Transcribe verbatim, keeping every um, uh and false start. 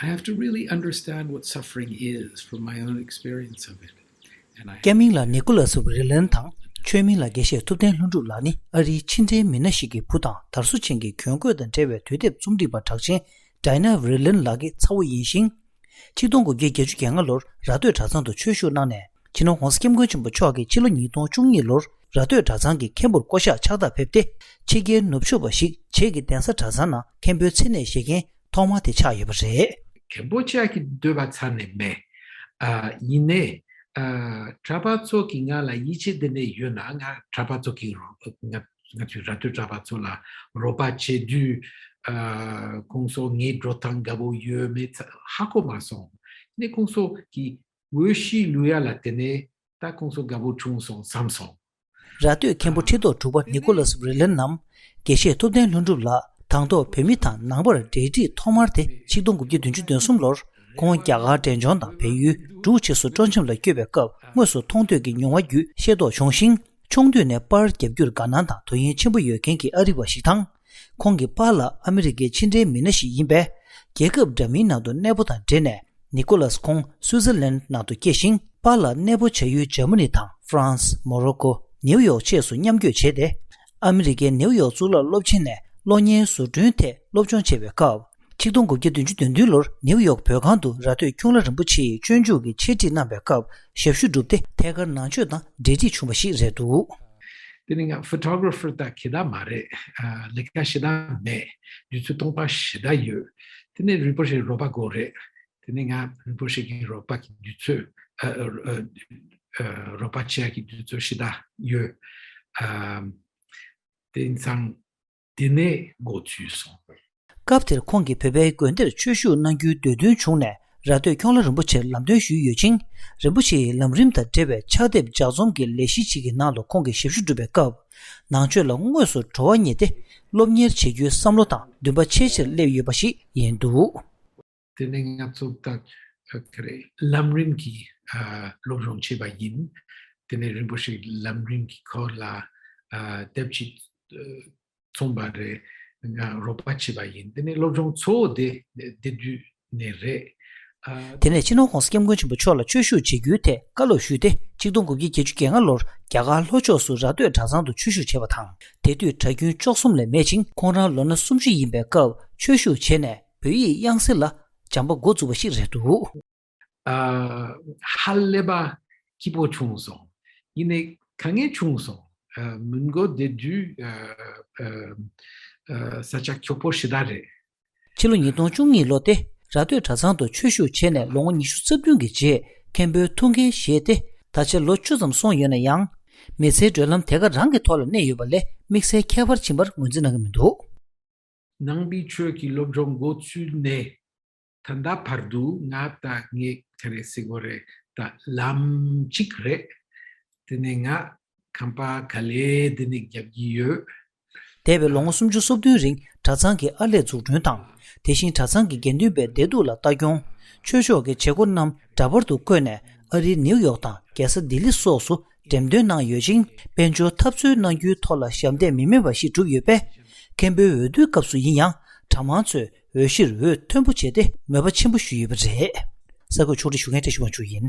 I have to really understand what suffering is from my own experience of it. And I སྐྱ་མིང་ལགས་ནི་ཀོ་ལ་སི་རི་ལན་དང་། ཆོས་མིང་ལགས་དགེ་བཤེས་ཐུབ་བསྟན་ལྷུན་གྲུབ་ལགས་ནི་ཨ་རིའི་ཕྱི་འབྲེལ་མི་སྣ་ཞིག་གི་བུ་དང་དར་སོ་ཆེན་གྱི་གྱོན་གོས་དང་འབྲེལ་བའི་དུས་དེབ་རྩོམ་སྒྲིག་པ་གྲགས་ཅན་Diana Vreeland ལགས་ཀྱི་ཚ་བོ་ཡིན་ཞིང་། ཆིག་སྟོང་དགུ་བརྒྱ་བརྒྱད་ཅུ་གྱ་ལྔ་ལོར་ར་སྟོད་གྲྭ་ཚང་དུ་ཆོས་ཞུགས་གནང་ནས། སྤྱི་ནོར་༸གོང་ས་༸སྐྱབས་མགོན་ཆེན་པོ་མཆོག་གིས་ཕྱི་ལོ་ཉིས་སྟོང་བཅུ་གཉིས་ལོར་ར་སྟོད་གྲྭ་ཚང་གི་མཁན་པོར་བསྐོ་གཞག་ཕྱག་རྟགས་ཕེབས་ཏེ། ཕྱི་རྒྱལ་ནུབ་ཕྱོགས་པ་ཞིག་བྱེས་ཀྱི་གདན་ས་གྲྭ་ཚང་ནང་མཁན་པོའི་མཚན་གནས་བཞེས་མཁན་ཐོག་མ་དེ་ཆགས་ཡོད་པ་རེད། མཁན་པོ་ཆགས་ཀྱི་འདོད་པ་ཚར་ནས་མེད། ཨ། ཡིན་ནའི། ཨ། གྲྭ་པ་ཚོ་གིས་ང་ལ་ཡིད་ཆེས་དེ་འདྲ་ཡོད་ན། ང་གྲྭ་པ་ཚོ་གིས་རོགས། ང་ང་ཚོའི་ར་སྟོད་གྲྭ་པ་ཚོ་ལ་རོགས་པ་བྱེད་དུས། ཨ། ཁོང་ཚོ་ངའི་འགྲོ་སྟངས་དགའ་པོ་ཡོད་མེད་ཧ་གོ་མ་སོང་། ནས་ཁོང་ཚོ་གིས་འོས་གཞི་བླུག་ཡ་ལ་བརྟེན་ནས་ད་ཁོང་ཚོ་དགའ་པོ་བྱུང་སོང་བསམ་སོང་། ར་སྟོད་མཁན་པོ་ཁྲི་ཐོག་དྲུག་པ་ནི་ཀོ་ལ་སི་རི་ལན་ནམ། དགེ་བཤེས་ཐུབ་བསྟན་ལྷུན་གྲུབ་ལགས་དང་ཐོག་བོད་མི་དང་ནང་པར་འབྲེལ་འདྲིས་ཐོག་མར་དེ་ཆིག་སྟོང་དགུ་བརྒྱ་བདུན་ཅུ་དོན་གསུམ་ལོར་ཁོང་རྒྱ་གར་འབྲས་ལྗོངས་དང་བལ་ཡུལ་འབྲུག་ཕྱོགས་སུ་སྤྲོ་འཆམ་ལ་བསྐྱོད་པའི་སྐབས་དངོས་སུ་མཐོང་ཐོས་ཀྱི་མྱོང་བ་བརྒྱུད་ཤེས་རྟོགས་བྱུང་ཞིང་། ཆུང་དུས་ནས་པར་རྒྱབ་རྒྱུར་དགའ་སྣང་དང་དོ་དབྱིངས་ཆེན་པོ་ཡོད་མཁན་གྱི་ཨ་རི་བ་ཞིག་དང་། ཁོང་གི་པཱ་ལགས་ཨ་མི་རི་ཀའི་ཕྱི་འབྲེལ་མི་སྣ་ཞིག་ཡིན་པས། རྒྱལ་ཁབ་འདྲ་མིན་ནང་དུ་གནས་སྤོ་དང་འབྲེལ་ནས། ནི་ཀོ་ལ་སི་ཁོང་སུའུ་ཙེར་ལན་ནང་དུ་སྐྱེས་ཤིང་། པཱ་ལགས་གནས་སྤོ་བྱ་ཡུལ་འཇར་མ་ནི་དང་ཧྥ་རན་སི། མོ་རོ་ཀོ། ནེའུ་ཡོག་བཅས་སུ་མཉམ་བསྐྱོད་བྱས་ཏེ། ཨ་མི་རི་ཀའི་ནེའུ་ཡོག་གཙུག་ལག་སློབ་ཆེན་ནས་གློག་བརྙན་བཟོ་སྐྲུན་ཐད་སློབ་སྦྱོང་བྱས་པའི་སྐབས། ཆིག་སྟོང་དགུ་བརྒྱ་བདུན་ཅུ་དོན་བདུན་ལོར་ནེའུ་ཡོག་བོད་ཁང་དུ་ར་སྟོད་ཁྱུང་ལྷ་རིན་པོ་ཆེ་ཡི་སྤྱོད་འཇུག་གི་འཆད་ཁྲིད་གནང་པའི་སྐབས་ཞབས་ཞུ་བསྒྲུབས་ཏེ། ཐད་ཀར་ནང་ཆོས་དང་འབྲེལ་འདྲིས་བྱུང་བ་ཞིག་རེད་འདུག། དེ་ནི་ང་ཕོ་ཊོ་གྷ་ར་ཕར་དང་གད་བདར་མ་རེད། ཨ། ལས་ཀ་ཞེ་དྲག་མེད། དུས་ཚོད་སྟོང་པ་ཞེ་དྲག་ཡོད། དེ་ནི་རིན་པོ་ཆེའི་རོགས་པ་དགོས་རེད། དེ་ནི་ང་རིན་པོ་ཆེ་གི་རོགས་པ་གི་དུས་ཚོད། ཨ། ཨ། ཨ། རོགས་པ་བྱེད་ཡག་གི་དུས་ཚོད་ཞེ་དྲག་ཡོད། ཨ། དེ་ཙང་དེ་ནས་འགོ་ཚུགས་སོང་། སྐབས་དེར་ཁོང་གིས་བོད་པའི་དགོན་སྡེར་ཆོས་ཞུགས་གནང་རྒྱུའི་འདོད་འདུན་བྱུང་ནས། ར་སྟོད་ཁྱུང་ལྷ་རིན་པོ་ཆེར་ལམ་སྟོན་ཞུས་ཡོད་ཅིང་། རིན་པོ་ཆེ་ཡི་ལམ་རིམ་དང་འབྲེལ་བའི་ཕྱག་དེབ་ལྗགས་རྩོམ་གྱི་ལས་གཞི་ཞིག་གི་ནང་དུ་ཁོང་གིས་ཞབས་ཞུ་བསྒྲུབས་པའི་སྐབས། ནང་ཆོས་ལ་དངོས་སུ་བྲོ་བ་རྙེད་དེ། སློབ་གཉེར་བྱེད་རྒྱུའི་བསམ་བློ་དང་འདུན་པ་ཆེས་ཆེར་སླེབས་ཡོད་པ་ཞིག་ཡིན་འདུག། དེ་ནས་ང་ཚོ་ད་ག་རེ་ལམ་རིམ་གྱི། ཨ། སློབ་སྦྱོང་བྱས་པ་ཡིན། དེ་ནས་རིན་པོ་ཆེ་ལམ་རིམ་གྱི་སྐོར་ལ། ཨ། དེབ་ཅིག་ཨ། རྩོམ་པ་རེད། ང་རོགས་པ་བྱས་པ་ཡིན། དེ་ནས་སློབ་སྦྱོང་གཙོ་བོ་དེ་དེ་དུས་ནས་རེད། ཨ། དེ་ནས་སྤྱི་ནོར་༸གོང་ས་༸སྐྱབས་མགོན་ཆེན་པོ་མཆོག་ལ་ཆོས་ཞུགས་བྱེད་རྒྱུའི་ཐད་བཀའ་སློབ་ཞུས་ཏེ། ཆིག་སྟོང་དགུ་བརྒྱ་བརྒྱད་ཅུ་གྱ་ལྔ་ལོར་རྒྱ་གར་ལྷོ་ཕྱོགས་སུ་ར་སྟོད་གྲྭ་ཚང་དུ་ཆོས་ཞུགས་བྱས་པ་དང་། དེ་དུས་གྲྭ་རྒྱུན་བཅུ་གསུམ་ལས་མེད་ཅིང་། ཁོང་རང་ལོ་ན་སུམ་ཅུ་ཡིན་པའི་སྐབས་ཆོས་ཞུགས་བྱས་ནས། བོད་ཡིག་དབྱངས་གསལ་ལ་སྦྱངས་པ་འགོ་བཙུགས་པ་ཞིག་རེད་འདུག། ཨ། ཧ་ལས་པ་སྐྱིད་པོ་བྱུང་སོང་། ཡིན་ནའི་དཀའ་ངལ་བྱུང་སོང་། ཨ། མི་མགོ་བདེ་དུས། ཨ། ཨ། ས་ཆ་འཁྱོག་པོ་ཞེ་དྲག་རེད། ཕྱི་ལོ་ཉིས་སྟོང་བཅུ་གཉིས་ལོ་སྟེ། ར་སྟོད་གྲྭ་ཚང་དུ་ཆོས་ཞུགས་བྱས་ནས་ལོ་ངོ་ཉི་ཤུ་རྩ་བདུན་གྱི་རྗེས་མཁན་པོའི་ཐུགས་འགན་བཞེས་ཏེ། ད་ཆ་ལོ་བཅུ་ཙམ་སོང་ཡོད་ན་ཡང་། མི་ཚེའི་བགྲོད་ལམ་དེ་ག་རང་གི་ཐོག་ལ་གནས་ཡོད་པ་ལས་དམིགས་བསལ་ཁྱད་པར་ཕྱིན་པར་ངོས་འཛིན་གནང་གི་མི་འདུག། ནང་པའི་ཆོས་ཀྱི་སློབ་སྦྱོང་འགོ་ཚུགས་ནས་ད་ལྟ་བར་དུ་ང་ད་ངས་ག་རེ་ཟེར་དགོས་རེད། ད་ལམ་གཅིག་རེད། དེ་ནས་ང་ཁང་པ་ག་ལེ་དེ་ནས་རྒྱབ་ཀྱི་ཡོད། འདས་པའི་ལོ་ངོ་སུམ་ཅུ་སོ་བདུན་རིང་གྲྭ་ཚང་གི་ཨར་ལས་འཛུགས་སྐྲུན་དང་། དེ་བཞིན་གྲྭ་ཚང་གི་དགེ་འདུན་པའི་བདེ་སྡུག་ལ་ལྟ་སྐྱོང་། ཆོས་ཕྱོགས་ཀྱི་བྱེད་སྒོ་རྣམས་འདྲ་པར་དུ་བཀོད་ནས། ཨ་རིའི་ནིའུ་ཡོག་དང་རྒྱལ་ས་ལྡི་ལི་སོགས་སུ་འགྲེམས་སྟོན་གནང་ཡོད་ཅིང་། དཔལ་འབྱོར་འཐབ་རྩོད་གནང་རྒྱུའི་ཐོག་ལ་ཞབས་འདེགས་མི་དམན་པ་ཞིག་བསྒྲུབས་ཡོད་པས། མཁན་པོའི་འོས་བསྡུའི་སྐབས་སུ་ཡིན་ཡང་། གྲྭ་མང་ཚོས་འོས་གཞིར་འོས་མཐོན་པོ་བྱས་ཏེ་མོས་པ་ཆེན་པོ་ཞུས་ཡོད་པ་རེད། གསར་འགོད་ཕྱོགས་སྒྲིག་ཞུ་མཁན་བཀྲ་ཤིས་དབང་ཕྱུག་ཡིན།